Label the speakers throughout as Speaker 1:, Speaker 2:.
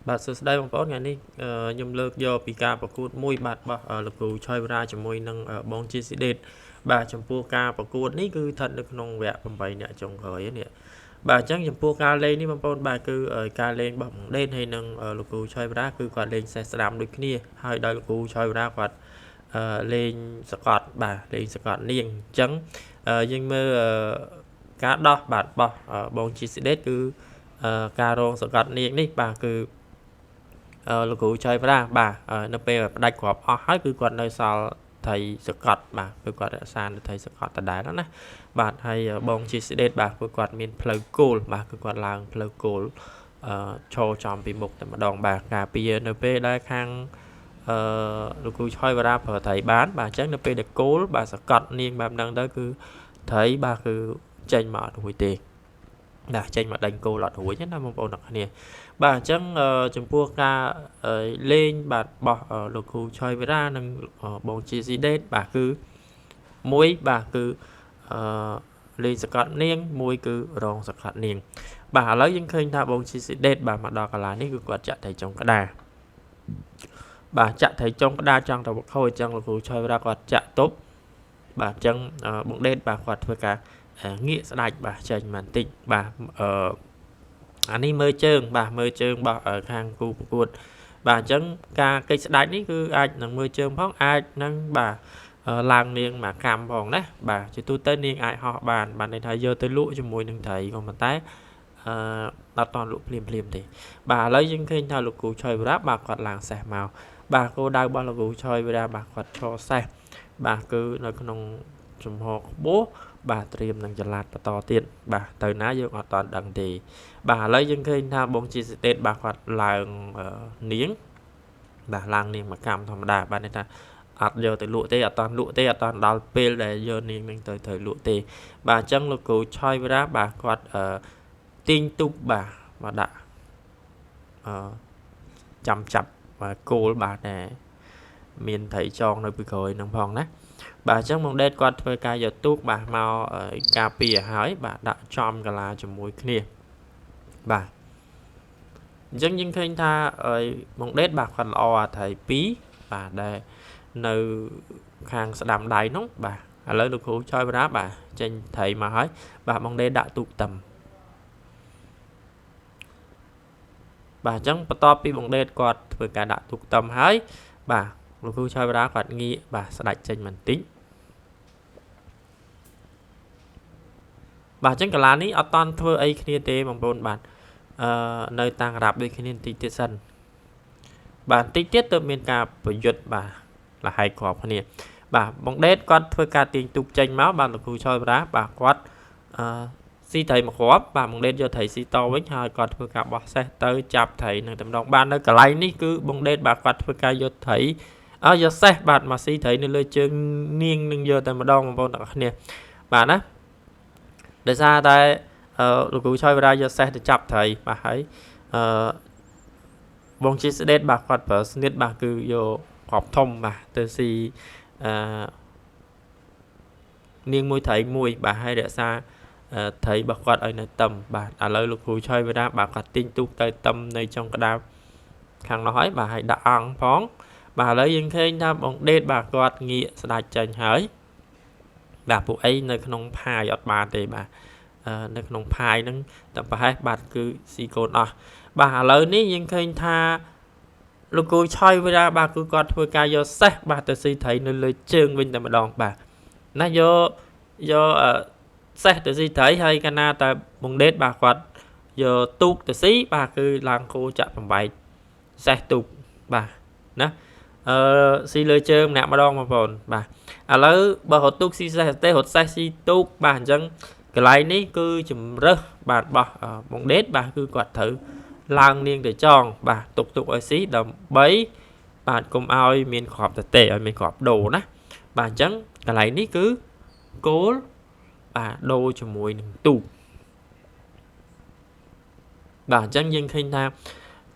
Speaker 1: បាទសួស្តីបងប្អូនថ្ងៃនេះខ្ញុំលើកយកពីការប្រកួតមួយបាទរបស់លោកគ្រូឆយវរាជាមួយនឹងបងជាស៊ីដេតបាទចំពោះការប្រកួតនេះគឺស្ថិតនៅក្នុងវគ្គ8អ្នកចុងក្រោយនេះបាទអញ្ចឹងចំពោះការលេងនេះបងប្អូនបាទគឺការលេងរបស់បងដេតហើយនឹងលោកគ្រូឆយវរាគឺគាត់លេងសេះស្ដាំដូចគ្នាហើយដោយលោកគ្រូឆយវរាគាត់លេងសកត់បាទលេងសកត់នាងអញ្ចឹងយើងមើលការដោះបាទរបស់បងជាស៊ីដេតគឺការរងសកត់នាងនេះបាទគឺលោកគ្រូចៃប្រាបាទនៅពេលផ្ដាច់គ្រាប់អស់ហើយគឺគាត់នៅសល់ថៃសកត់បាទគឺគាត់រក្សានៅថៃសកត់ដដែលណាបាទហើយបងជាស្ដេតបាទគឺគាត់មានផ្លូវគោលបាទគឺគាត់ឡើងផ្លូវគោលឈរចំពីមុខតែម្ដងបាទការពារនៅពេលដែលខាងអឺលោកគ្រូឆយវរាប្រើថៃបានបាទអញ្ចឹងនៅពេលដែលគោលបាទសកត់នាងបែបហ្នឹងទៅគឺថៃបាទគឺចេញមកអត់រួចទេបាទចេញមកដេញគោលអត់រួចណាបងប្អូនទាំងគ្នាបាទអញ្ចឹងចំពោះការលេងបាទរបស់លោកគ្រូឆយវីរ៉ានិងបងជាស៊ីដេតបាទគឺមួយបាទគឺអឺលេងសកត់នាងមួយគឺរងសកត់នាងបាទឥឡូវយើងឃើញថាបងជាស៊ីដេតបាទមកដល់កន្លែងនេះគឺគាត់ចាក់តែចុងក្តារបាទចាក់ត្រីចុងក្តារចង់ទៅខូចអញ្ចឹងលោកគ្រូឆយវីរ៉ាគាត់ចាក់ទប់បាទអញ្ចឹងបងដេតបាទគាត់ធ្វើការងាកស្ដាច់បាទចេញបន្តិចបាទអឺអានេះមើលជើងបាទមើលជើងរបស់ខាងគូប្រកួតបាទអញ្ចឹងការកិច្ចស្ដាច់នេះគឺអាចនឹងមើលជើងផងអាចនឹងបាទឡើងនាងមកកម្មផងណាបាទជាទូទៅនាងអាចហោះបានបាទន័យថាយកទៅលក់ជាមួយនឹងត្រីក៏ប៉ុន្តែអឺអត់តលក់ភ្លាមភ្លាមទេបាទឥឡូវយើងឃើញថាលោកគ្រូឆយវរៈបាទគាត់ឡើងសេះមកបាទគោលដៅរបស់លោកគ្រូឆយវរៈបាទគាត់ឈរសេះបាទគឺនៅក្នុងចំហខ្ពស់បាទត្រៀមនឹងចល័តបន្តទៀតបាទទៅណាយើងអត់តដឹងទេបាទឥឡូវយើងឃើញថាបងជាសិតេតបាទគាត់ឡើងនាងបាទឡើងនាងមកកម្មធម្មតាបាទន័យថាអត់យកទៅលក់ទេអត់តលក់ទេអត់តដល់ពេលដែលយកនាងនឹងទៅត្រូវលក់ទេបាទអញ្ចឹងលោកគ្រូឆយវរាបាទគាត់ទាញទូកបាទមកដាក់អឺចាំចាប់បាទគោលបាទតែមានត្រីចងនៅពីក្រោយនឹងផងណាបាទអញ្ចឹងបងដេតគាត់ធ្វើការយកទូកបាទមកការពារឲ្យបាទដាក់ចំកាឡាជាមួយគ្នាបាទអញ្ចឹងយើងឃើញថាបងដេតបាទគាត់ល្អអាត្រី2បាទដែលនៅខាងស្ដាំដៃនោះបាទឥឡូវលោកគ្រូឆយប្រាបាទចេញត្រីមកហើយបាទបងដេតដាក់ទូកតឹមបាទអញ្ចឹងបន្ទាប់ពីបងដេតគាត់ធ្វើការដាក់ទូកតឹមហើយបាទលោកគ្រូឆយប្រាគាត់ងាកបាទស្ដាច់ចេញបន្តិចបាទអញ្ចឹងកាឡានេះអត់តន់ធ្វើអីគ្នាទេបងប្អូនបាទអឺនៅតាំងរាប់ដូចគ្នាបន្តិចទៀតសិនបាទបន្តិចទៀតទើបមានការប្រយុទ្ធបាទលហែកគ្រាប់គ្នាបាទបងដេតគាត់ធ្វើការទាញទូកចេញមកបាទលោកគ្រូឆយប្រាបាទគាត់អឺស៊ីត្រីមួយគ្រាប់បាទបងដេតយកត្រីស៊ីតវិញហើយគាត់ធ្វើការបោះសេះទៅចាប់ត្រីនឹងតម្ដងបាទនៅកន្លែងនេះគឺបងដេតបាទគាត់ធ្វើការយកត្រីអើយកសេះបាទមកស៊ីត្រីនៅលើជើងនាងនឹងយកតែម្ដងបងប្អូនទាំងអស់គ្នាបាទណាដោយសារតែលោកគ្រូឆយវរាយកសេះទៅចាប់ត្រីបាទហើយអឺបងជាស្ដេតបាទគាត់ប្រើស្នៀតបាទគឺយកគ្រាប់ធំបាទទៅស៊ីអឺនាងមួយត្រីមួយបាទហើយរក្សាត្រីរបស់គាត់ឲ្យនៅតឹមបាទឥឡូវលោកគ្រូឆយវរាបាទគាត់ទាញទូកទៅតឹមនៅចុងក្តារខាងនោះហើយបាទហើយដាក់អង្គផងបាទឥឡូវយើងឃើញថាបងដេតបាទគាត់ងាកស្ដាច់ចេញហើយបាទពួកអីនៅក្នុងផាយអត់បានទេបាទនៅក្នុងផាយហ្នឹងតែប្រហែលបាទគឺស៊ីកូនអស់បាទឥឡូវនេះយើងឃើញថាលោកគ្រូឆយវិរាបាទគឺគាត់ធ្វើការយកសេះបាទទៅស៊ីត្រីនៅលើជើងវិញតែម្ដងបាទណាយកយកសេះទៅស៊ីត្រីហើយកាលណាតែបងដេតបាទគាត់យកទូកទៅស៊ីបាទគឺឡើងគោចាក់បំបែកសេះទូកបាទណាអឺស៊ីលើជើងម្នាក់ម្ដងបងប្អូនបាទឥឡូវបើរត់ទូកស៊ីសេះទេរត់សេះស៊ីទូកបាទអញ្ចឹងកន្លែងនេះគឺជំរើសបាទរបស់បងដេតបាទគឺគាត់ត្រូវឡើងនាងទៅចងបាទទុកទុកឲ្យស៊ីដើម្បីបាទកុំឲ្យមានគ្រាប់ទទេឲ្យមានគ្រាប់ដូរណាបាទអញ្ចឹងកន្លែងនេះគឺគោលបាទដូរជាមួយនឹងទូកបាទអញ្ចឹងយើងឃើញថា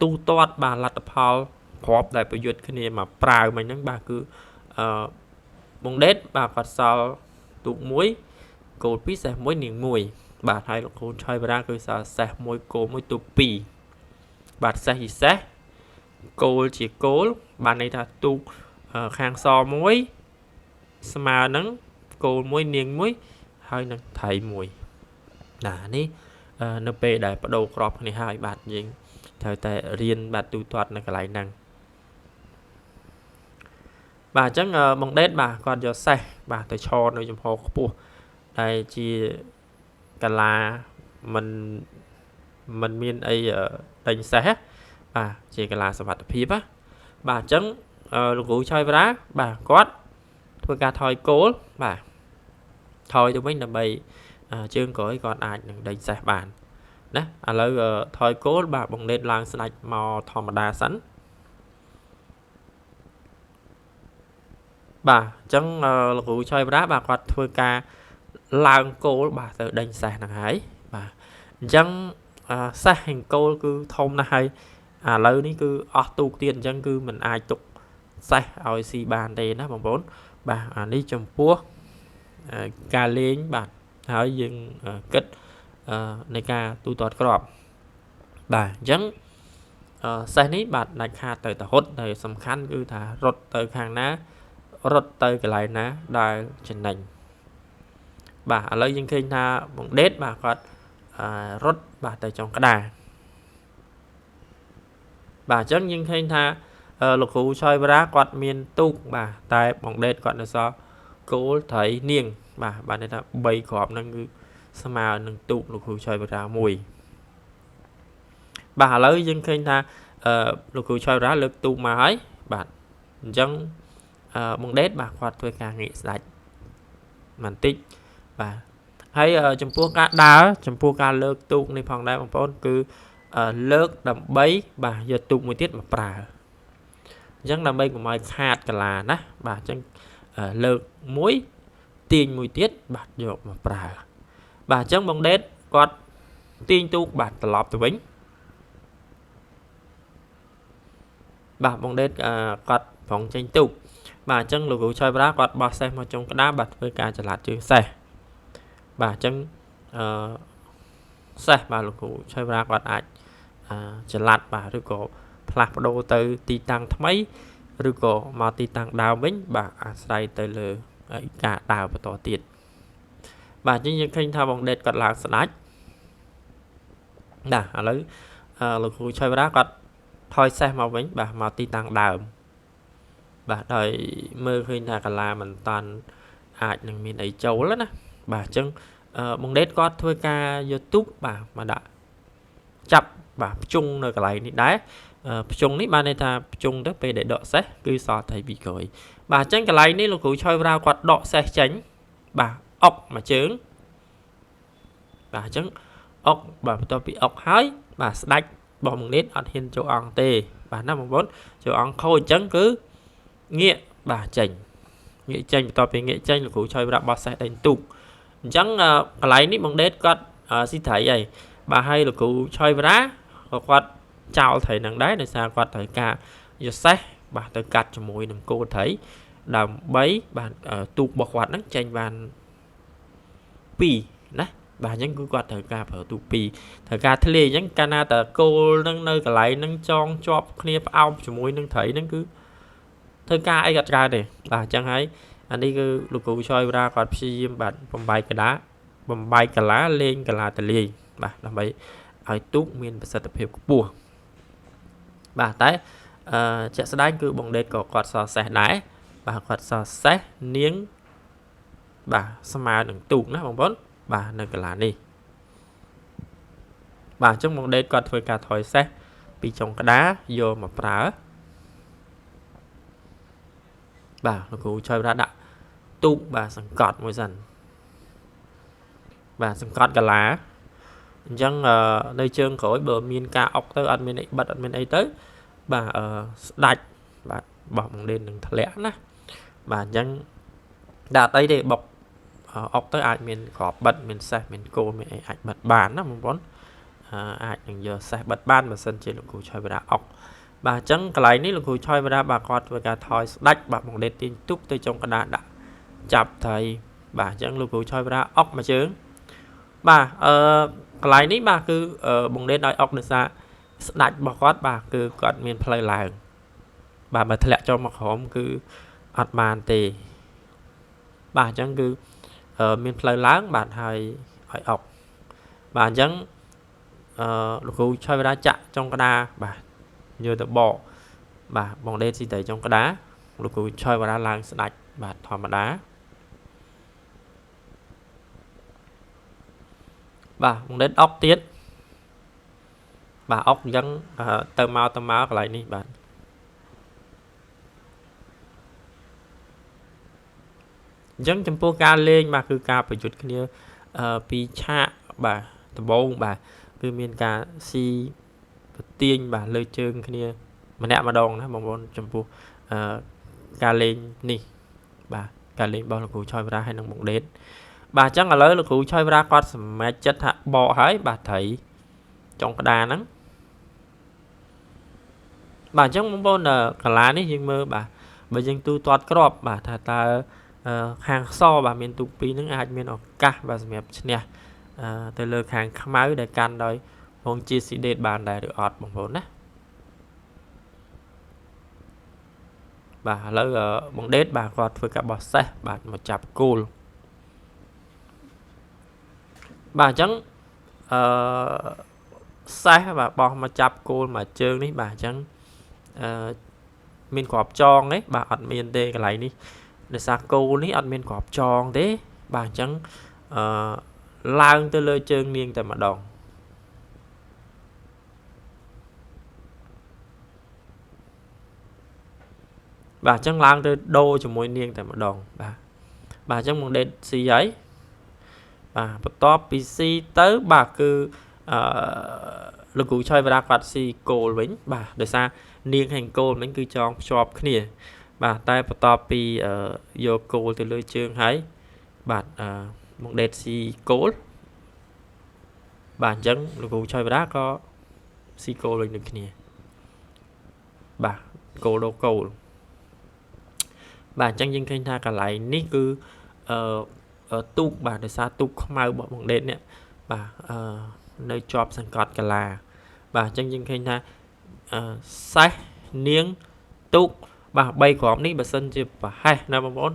Speaker 1: ទូទាត់បាទលទ្ធផលគ្រាប់ដែលប្រយុទ្ធគ្នាមកប្រាវមិញហ្នឹងបាទគឺអឺបងដេតបាទគាត់សល់ទូកមួយគោល2សេះ1នាង1បាទហើយលោកគ្រូឆយបារាគឺសល់សេះ1គោល1ទូក2បាទសេះយីសេះ គោលជាគោលបានន័យថាទូកខាងសមួយស្មើនឹងគោលមួយនាងមួយហើយនឹងថៃមួយណានេះនៅពេលដែលបដូរក្របគ្នាហើយបាទយើងត្រូវតែរៀនបាទទូទាត់នៅកន្លែងហ្នឹងបាទអញ្ចឹងបងដេតបាទគាត់យកសេះបាទទៅឆនៅចំហខ្ពស់ដែលជាកាឡាមិនមានអីដេញសេះបាទជាកាឡាសុវត្ថិភាពណាបាទអញ្ចឹងលោកគ្រូឆយវរាបាទគាត់ធ្វើការថយគោលបាទថយទៅវិញដើម្បីជើងក្រោយគាត់អាចនឹងដេញសេះបានណាឥឡូវថយគោលបាទបងដេតឡើងស្ដាច់មកធម្មតាសិនបាទអញ្ចឹងលោកគ្រូឆយវរាបាទគាត់ធ្វើការឡើងគោលបាទទៅដេញសេះហ្នឹងហើយបាទអញ្ចឹងសេះហិងគោលគឺធំណាស់ហើយឥឡូវនេះគឺអស់ទូកទៀតអញ្ចឹងគឺมันអាចទុកសេះឲ្យស៊ីបានទេណាបងប្អូនបាទអានេះចំពោះការលេងបាទហើយយើងគិតនៃការទូទាត់ក្របបាទអញ្ចឹងសេះនេះបាទដាច់ខាតទៅតែរត់តែសំខាន់គឺថារត់ទៅខាងណារត់ទៅកន្លែងណាដែលចំណេញបាទឥឡូវយើងឃើញថាបងដេតបាទគាត់រត់បាទទៅចុងក្តារបាទអញ្ចឹងយើងឃើញថាលោកគ្រូឆយវរាគាត់មានទូកបាទតែបងដេតគាត់នៅសល់គោលត្រីនាងបាទបានន័យថា3គ្រាប់ហ្នឹងគឺស្មើនឹងទូកលោកគ្រូឆយវរាមួយបាទឥឡូវយើងឃើញថាលោកគ្រូឆយវរាលើកទូកមកហើយបាទអញ្ចឹងបងដេតបាទគាត់ធ្វើការងាកស្ដាច់បន្តិចបាទហើយចំពោះការដើរចំពោះការលើកទូកនេះផងដែរបងប្អូនគឺលើកដើម្បីបាទយកទូកមួយទៀតមកប្រើអញ្ចឹងដើម្បីកុំឲ្យខាតកាឡាណាបាទអញ្ចឹងលើកមួយទាញមួយទៀតបាទយកមកប្រើបាទអញ្ចឹងបងដេតគាត់ទាញទូកបាទត្រឡប់ទៅវិញបាទបងដេតគាត់ប្រងចេញទូកបាទអញ្ចឹងលោកគ្រូឆយប្រាគាត់បោះសេះមកចុងក្តារបាទធ្វើការចល័តជើងសេះបាទអញ្ចឹងសេះបាទលោកគ្រូឆយប្រាគាត់អាចចល័តបាទឬក៏ផ្លាស់ប្ដូរទៅទីតាំងថ្មីឬក៏មកទីតាំងដើមវិញបាទអាស្រ័យទៅលើការដើរបន្តទៀតបាទអញ្ចឹងយើងឃើញថាបងដេតគាត់ឡើងស្ដាច់ណាឥឡូវលោកគ្រូឆយប្រាគាត់ថយសេះមកវិញបាទមកទីតាំងដើមបាទដោយមើលឃើញថាកាឡាមិនតាន់អាចនឹងមានអីចូលណាបាទអញ្ចឹងបងដេតគាត់ធ្វើការយកទូកបាទមកដាក់ចាប់បាទភ្ជុងនៅកន្លែងនេះដែរភ្ជុងនេះបានន័យថាភ្ជុងទៅពេលដែលដកសេះគឺសល់ថៃពីក្រោយបាទអញ្ចឹងកន្លែងនេះលោកគ្រូឆយវរាគាត់ដកសេះចេញបាទអុកមួយជើងបាទអញ្ចឹងអុកបាទបន្ទាប់ពីអុកហើយបាទស្ដាច់របស់បងដេតអត់ហ៊ានចូលអង្គទេបាទណាបងប្អូនចូលអង្គខូចអញ្ចឹងគឺងាកបាទចេញងាកចេញបន្ទាប់ពីងាកចេញលោកគ្រូឆយវរាបោះសេះដេញទូកអញ្ចឹងកន្លែងនេះបងដេតគាត់ស៊ីត្រីហើយបាទហើយលោកគ្រូឆយវរាក៏គាត់ចោលត្រីនឹងដែរដោយសារគាត់ត្រូវការយកសេះបាទទៅកាត់ជាមួយនឹងគោត្រីដើម្បីបាទទូករបស់គាត់ហ្នឹងចេញបាន2ណាបាទអញ្ចឹងគឺគាត់ត្រូវការប្រើទូក2ត្រូវការធ្លាយអញ្ចឹងកាលណាតើគោលហ្នឹងនៅកន្លែងហ្នឹងចងជាប់គ្នាផ្អោបជាមួយនឹងត្រីហ្នឹងគឺធ្វើការអីក៏ច្រើនទេបាទអញ្ចឹងហើយអានេះគឺលោកគ្រូឆយវរាគាត់ព្យាយាមបាទបំបែកកដាបំបែកកាឡាលេងកាឡាតលាយបាទដើម្បីឲ្យទូកមានប្រសិទ្ធភាពខ្ពស់បាទតែជាក់ស្ដែងគឺបងដេតក៏គាត់សរសេះដែរបាទគាត់សរសេះនាងបាទស្មើនឹងទូកណាបងប្អូនបាទនៅកាឡានេះបាទអញ្ចឹងបងដេតគាត់ធ្វើការថយសេះពីចុងក្តារយកមកប្រើបាទលោកគ្រូឆយប្រាដាក់ទូកបាទសង្កត់មួយសិនបាទសង្កត់កាឡាអញ្ចឹងនៅជើងក្រោយបើមានការអុកទៅអត់មានអីបិទអត់មានអីទៅបាទស្ដាច់បាទបោះបងដេននឹងធ្លាក់ណាបាទអញ្ចឹងដាក់អីទេបុកអុកទៅអាចមានក្របបិទមានសេះមានគោមានអីអាចបិទបានណាបងប្អូនអាចនឹងយកសេះបិទបានបើសិនជាលោកគ្រូឆយវរាអុកបាទអញ្ចឹងកន្លែងនេះលោកគ្រូឆយវរាបាទគាត់ធ្វើការថយស្ដាច់បាទបងដេនទាញទុកទៅចុងកណ្ដាលដាក់ចាប់ត្រីបាទអញ្ចឹងលោកគ្រូឆយវរាអុកមួយជើងបាទកន្លែងនេះបាទគឺបងដេនឲ្យអុកដោយសារ ស្ដាច់របស់គាត់បាទគឺគាត់មានផ្លូវឡើងបាទបើធ្លាក់ចុះមកក្រោមគឺអត់បានទេបាទអញ្ចឹងគឺមានផ្លូវឡើងបាទហើយឲ្យអុកបាទអញ្ចឹងលោកគ្រូឆយវរាចាក់ចុងក្តារបាទយកទៅបកបាទបងដេតស៊ីត្រីចុងក្តារលោកគ្រូឆយវរាឡើងស្ដាច់បាទធម្មតាបាទបងដេតអុកទៀតបាទអុកអញ្ចឹងទៅមកកន្លែងនេះបាទអញ្ចឹងចំពោះការលេងបាទគឺការប្រយុទ្ធគ្នាពីឆាកបាទដំបូងបាទគឺមានការស៊ីប្រទៀងបាទលើជើងគ្នាម្នាក់ម្ដងណាបងប្អូនចំពោះការលេងនេះបាទការលេងរបស់លោកគ្រូឆយវរាហើយនិងបងដេតបាទអញ្ចឹងឥឡូវលោកគ្រូឆយវរាគាត់សម្រេចចិត្តថាបកហើយបាទត្រីចុងក្តារហ្នឹងបាទអញ្ចឹងបងប្អូនកលានេះយើងមើលបាទបើយើងទូទាត់គ្រាប់បាទថាតើខាងសបាទមានទូពីរហ្នឹងអាចមានឱកាសបាទសម្រាប់ឈ្នះទៅលើខាងខ្មៅដែលកាន់ដោយបងជាស៊ីដេតបានដែរឬអត់បងប្អូនណាបាទឥឡូវបងដេតបាទគាត់ធ្វើការបោះសេះបាទមកចាប់គោលបាទអញ្ចឹងអឺសេះបាទបោះមកចាប់គោលមួយជើងនេះបាទអញ្ចឹងមានក្របចងទេបាទអត់មានទេកន្លែងនេះដោយសារគោលនេះអត់មានក្របចងទេបាទអញ្ចឹងអឺឡើងទៅលើជើងនាងតែម្ដងបាទអញ្ចឹងឡើងទៅដូរជាមួយនាងតែម្ដងបាទបាទអញ្ចឹងមកដេតស៊ីហើយបាទបន្ទាប់ពីស៊ីទៅបាទគឺអឺលោកគ្រូឆយវរាគាត់ស៊ីគោលវិញបាទដោយសារនាងហើយគោលវិញគឺចងភ្ជាប់គ្នាបាទតែបន្ទាប់ពីយកគោលទៅលើជើងហើយបាទមកដេតស៊ីគោលបាទអញ្ចឹងលោកគ្រូឆយវរាក៏ស៊ីគោលវិញដូចគ្នាបាទគោលដល់គោលបាទអញ្ចឹងយើងឃើញថាកន្លែងនេះគឺអឺទូកបាទដោយសារទូកខ្មៅរបស់បងដេតនេះបាទនៅជាប់សង្កត់កាឡាបាទអញ្ចឹងយើងឃើញថាសេះនាងទូកបាទ3គ្រាប់នេះបើសិនជាប្រហែសណាបងប្អូន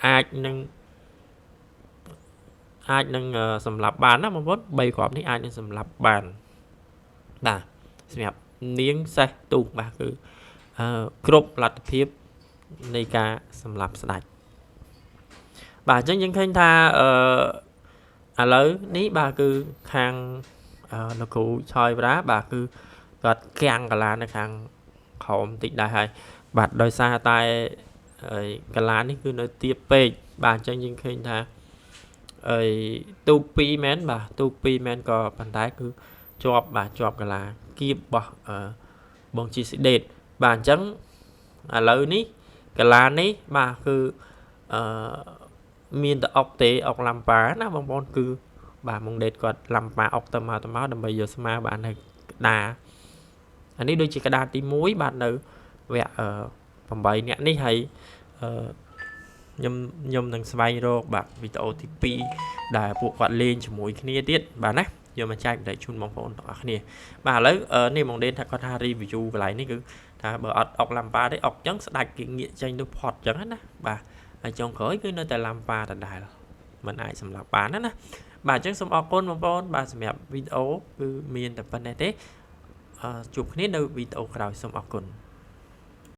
Speaker 1: អាចនឹងសម្លាប់បានណាបងប្អូន3គ្រាប់នេះអាចនឹងសម្លាប់បានបាទសម្រាប់នាងសេះទូកបាទគឺគ្រប់លទ្ធភាពនៃការសម្លាប់ស្ដាច់បាទអញ្ចឹងយើងឃើញថាឥឡូវនេះបាទគឺខាងលោកគ្រូឆយវរាបាទគឺគាត់កាំងកាឡានៅខាងក្រោមតិចដែរហើយបាទដោយសារតែកាឡានេះគឺនៅទាបពេកបាទអញ្ចឹងយើងឃើញថាទូក2មែនបាទទូក2មែនក៏ប៉ុន្តែគឺជាប់បាទជាប់កាឡាគៀបរបស់បងជីស៊ីដេតបាទអញ្ចឹងឥឡូវនេះកាឡានេះបាទគឺមានតែអុកទេអុកឡាំប៉ាណាបងប្អូនគឺបាទម៉ុងដេតគាត់ឡាំប៉ាអុកទៅមកដើម្បីយកស្មាបាទនៅក្តារអានេះដូចជាក្តារទី1បាទនៅវគ្គ8នាក់នេះហើយខ្ញុំនឹងស្វែងរកបាទវីដេអូទី2ដែលពួកគាត់លេងជាមួយគ្នាទៀតបាទណាយកមកចែកម្លែកជូនបងប្អូនទាំងអស់គ្នាបាទឥឡូវនេះម៉ុងដេតថាគាត់ថា review កន្លែងនេះគឺថាបើអត់អុកឡាំប៉ាទេអុកចឹងស្ដាច់គេងាកចេញទៅផុតចឹងណាបាទហើយចុងក្រោយគឺនៅតែឡាំប៉ាដដែលมันអាចសម្លាប់បានណាបាទអញ្ចឹងសូមអរគុណបងប្អូនបាទសម្រាប់វីដេអូគឺមានតែប៉ុណ្ណេះទេជួបគ្នានៅវីដេអូក្រោយសូមអរគុណ។